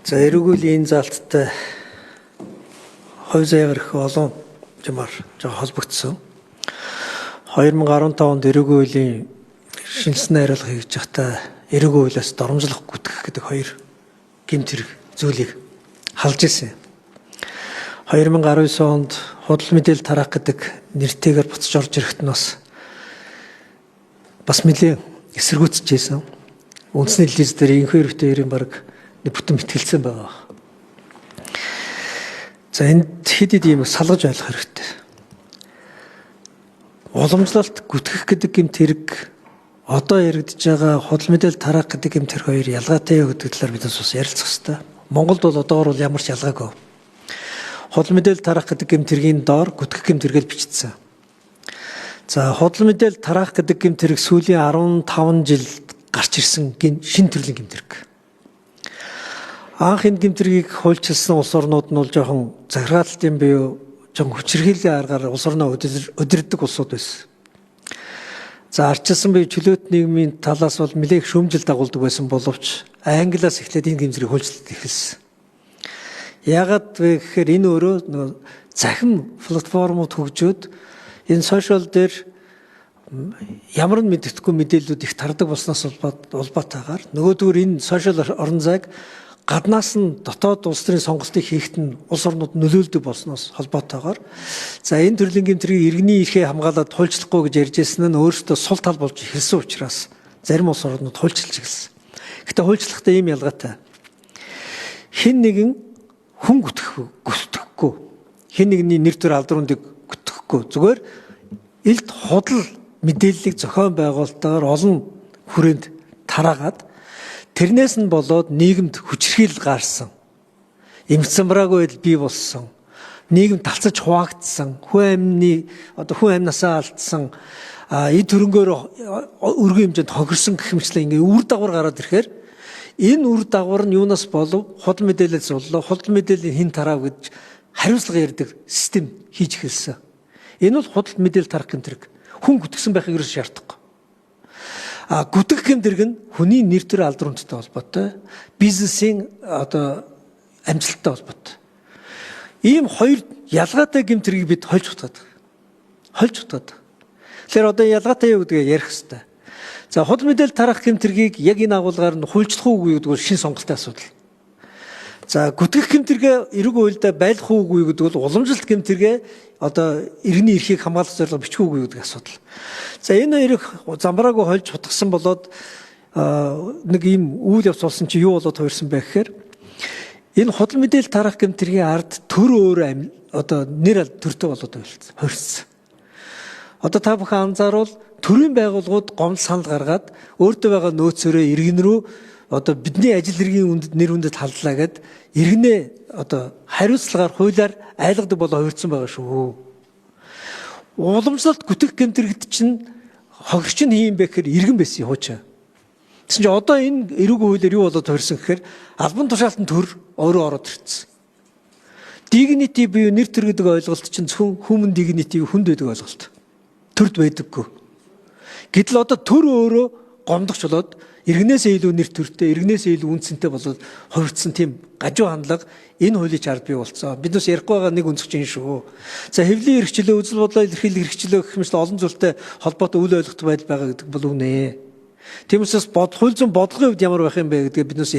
За эргүүлийн энэ заалттай хувь заяагаар их олон юмар жоо холбогдсон. 2015 онд эргүүлийн хуулийн шинэлсэн найруулга хийж байхдаа эргүүлийн хуулиас доромжлох гүтгэх гэдэг хоёр гэмт хэрэг зүйлийг халж ирсэн. 2019 онд худал мэдээлэл тараах гэдэг нэртэйгээр буцаж орж ирэхэд нь бас нэлээд эсэргүүцэж байсан. Үндэсний телевиз дээр инхүү хэрэгтэй ерийн баг нэг бүтэн мэтгэлцэн байгаа. За энд хэд хэд юм салгаж ойлгох хэрэгтэй. Уламжлалт гүтгэх гэдэг гэмт хэрэг одоо яригдж байгаа худал мэдээлэл тараах гэдэг гэмт хэрэг хоёр ялгаатай юу гэдэг талаар бид бас ярилцах хэрэгтэй. Монголд бол одоогор бол ямар ч ялгаагүй. Худал мэдээлэл тараах гэдэг гэмт хэргийн доор гүтгэх гэмт хэрэгэл бичигдсэн. За худал мэдээлэл тараах гэдэг гэмт хэрэг сүүлийн 15 жил гарч ирсэн шинэ төрлийн гэмт хэрэг. Анх энэ гэмт хэргийг хуульчилсан улс орнууд нь бол жоохон захиргаалтын буюу жоохон хүчирхийллийн аргаар улс орноо удирддаг улсууд байсан. За ардчилсан буюу чөлөөт нийгмийн талаас бол нэлээх шүүмжил дагуулдаг байсан боловч Англиас эхлээд энэ гэмт хэргийг хуульчлалт эхэлсэн. Яагаад вэ гэхээр энэ өөрөө нөгөө цахим платформуд хөгжөөд энэ сошиал дээр ямар нь мэддэхгүй мэдээллүүд их тардаг болсноос улбаатайгаар нөгөөдгөр энэ сошиал орон зайг гаднаас нь дотоод улс төрийн сонголтыг хийхэд нь улс орнууд нөлөөлдөг болсноос холбоотойгоор за энэ төрлийн гэмт хэргийг иргэний эрхээ хамгаалаад хуульчлахгүй гэж ярьж байсан нь өөрөөсөө сул тал болж эхэлсэн учраас зарим улс орнууд хуульчилж эхэлсэн. Гэтэ хуульчлахдаа ийм ялгаатай. Хэн нэгэн хүн гүтгэхгүй. Хэн нэгний нэр төр алдар үндийг гүтгэхгүй. Зүгээр илт худал мэдээллийг зохион байгуулалтаар олон хүрээнд тараагаад тэрнээс нь болоод нийгэмд хүчирхийлэл гарсан. Эмх замбраагүй байдал бий болсон. Нийгэм талцаж хуваагдсан. Хүн амны одоо хүн амнасаа алдсан. Эд хөрөнгөөр өргөн хэмжээнд хохирсон гэх мэтлээ ингээ үр дагавар гараад ирэхээр энэ үр дагавар нь юунаас болов? Худал мэдээлэлээс боллоо. Худал мэдээллийн хэн тараав гэж хариуцлага ярьдаг систем хийж эхэлсэн. Энэ бол худал мэдээлэл тарах гэмт хэрэг. Хүн гүтгсэн байхыг ерөөс шаардахгүй. А гүтгэх гэмт хэрэг нь хүний нэр төр алдар хүндтэй холбоотой, бизнесийн одоо амжилттай холбоотой. Ийм хоёр ялгаатай гэмт хэргийг бид хольж утгаад. Хольж утгаад. Тэгэхээр одоо ялгаатай юу гэдгээ ярих хэрэгтэй. За худал мэдээлэл тараах гэмт хэргийг яг энэ агуулгаар нь хуульчлах уугүй гэдэг бол шинэ сонголтын асуудал. За гүтгэх гэмт хэрэгээ эрэг хуульдаа байлгах уугүй гэдэг бол уламжлалт гэмт хэрэгээ одоо иргэний эрхийг хамгаалах зорилгоор бичих уугүй гэдэг асуудал. За энэ хоёрыг замбраагүй хольж хутгасан болоод нэг ийм үйл явц болсон чи юу болоод хувирсан бэ гэхээр энэ худал мэдээлэл тараах гэмт хэргийн ард төр өөр одоо нэр төртэй болоод хувирсан. Одоо та бүхэн анзаарвал төрийн байгууллагууд гомдол санал гаргаад өөртөө байгаа нөөцөөрөө иргэн рүү одоо бидний ажил хэргийн үндэд нэр хүндэд халдлаа гэд иргэнээ одоо хариуцлагаар хуулиар айлгадаг болоо хувирсан байгаа шүү. Уламжлалт гүтгэх гэмт хэрэгт чинь хохирч нь хийм бэ гэхээр иргэн байсан хуучаа. Тэгсэн чинь одоо энэ эрүүг хуулиар юу болоод хувирсан гэхээр албан тушаалтан төр өөрөө ороод ирсэн. Dignity буюу нэр төр гэдэг ойлголт чинь зөвхөн human dignity хүнд байдаг ойлголт. Төрд байдаггүй. Гэтэл одоо төр өөрөө гомдогч болоод иргэнээсээ илүү нэр төртэй, иргэнээсээ илүү үнцэнтэй болоод хувирцсан тийм гажуу хандлага энэ хуулийг ард бий болцсон. Бид бас ярихгүй байгаа нэг өнцөг чинь шүү. За хэвлийн эрхчлөө, үзэл бодлоо илэрхийлэх эрхчлөө гэх мэт олон зүйлтэй холбоотой үл ойлгох байдал байгаа гэдэг бол үнэ. Тийм учраас хууль зүйн бодлогын хувьд ямар байх юм бэ гэдгээ бид бас